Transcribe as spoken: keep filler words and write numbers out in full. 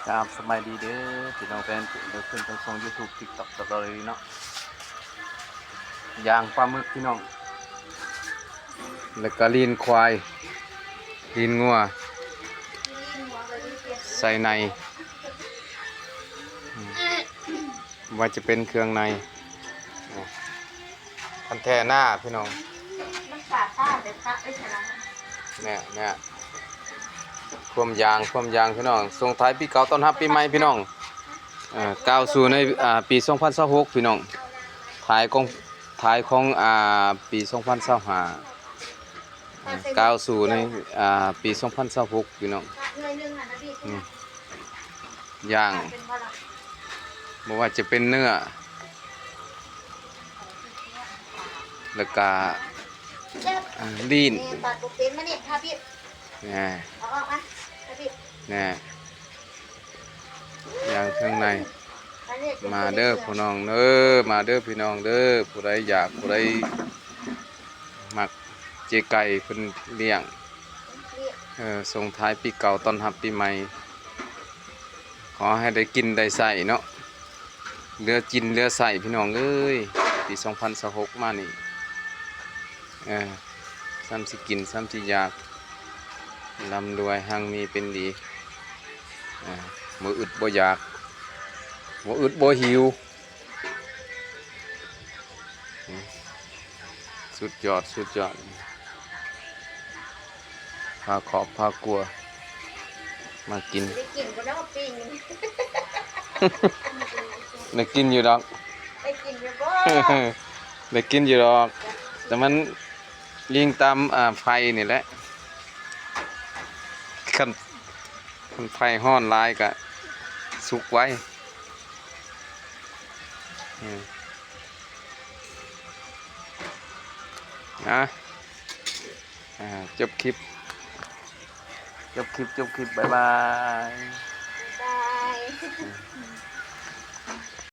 ครับ สบายดีเด้อพี่น้องแฟนเพจ เด้อ ขึ้นทางช่อง YouTube TikTok Story เนาะ ย่างปลาหมึกพี่น้อง แล้วก็ลีนควาย ลีนงัว ใส่ใน อืม ว่าจะเป็นเครื่องใน คันแท่หน้าพี่น้อง มันปาดตาเลยพระเอ้ยชนะ เนี่ย เนี่ย ความยาง ความยางพี่น้อง ส่งท้ายปีเก่าต้อนรับปีใหม่พี่น้อง เอ่อ ก้าวสู่ใน อ่า ปีสองพันยี่สิบหก พี่น้อง ท้ายของ ท้ายของ อ่า ปีสองพันยี่สิบห้า อ่า ก้าวสู่ใน อ่า ปีสองพันยี่สิบหก พี่น้อง พระหน่วยหนึ่งหันนะพี่ อืม ย่าง เป็นบ่ล่ะ บ่ว่าจะเป็นเนื้อ แล้วก็ อ่า ลีน นี่ปาดบ่เป็นมานี่ พาพี่ แน่ เอาออกมา พาพี่ แน่ ย่างเครื่องใน อันนี้เป็น มาเด้อ ตัวนี้ พี่น้องเด้อ มาเด้อพี่น้องเด้อ ผู้ใดอยาก ผู้ใดมัก เจ๊ไก่เพิ่นเลี้ยง เออ ส่งท้ายปีเก่าต้อนรับปีใหม่ ขอให้ได้กินได้ใช้เนาะ เหลือกินเหลือใช้พี่น้องเอ้ย ปีสองพันยี่สิบหก มานี่ เออ ซ้ำสิกิน ซ้ำสิอยาก ร่ำรวย หังมีเป็นดี เออ บ่อึดบ่อยาก บ่อึดบ่หิว สุดยอด สุดยอด พาขอบพาครัว มากิน ได้กินบ่เนาะปิ้ง ได้กินอยู่ดอก ได้กินอยู่บ่ ได้กินอยู่ดอก แต่มันยิงตาม อ่า ไฟนี่แหละ คัน คันไฟร้อนหลายก็สุกไว อืม นะ อ่า จบคลิป จบคลิป จบคลิป บ๊ายบาย บ๊ายบาย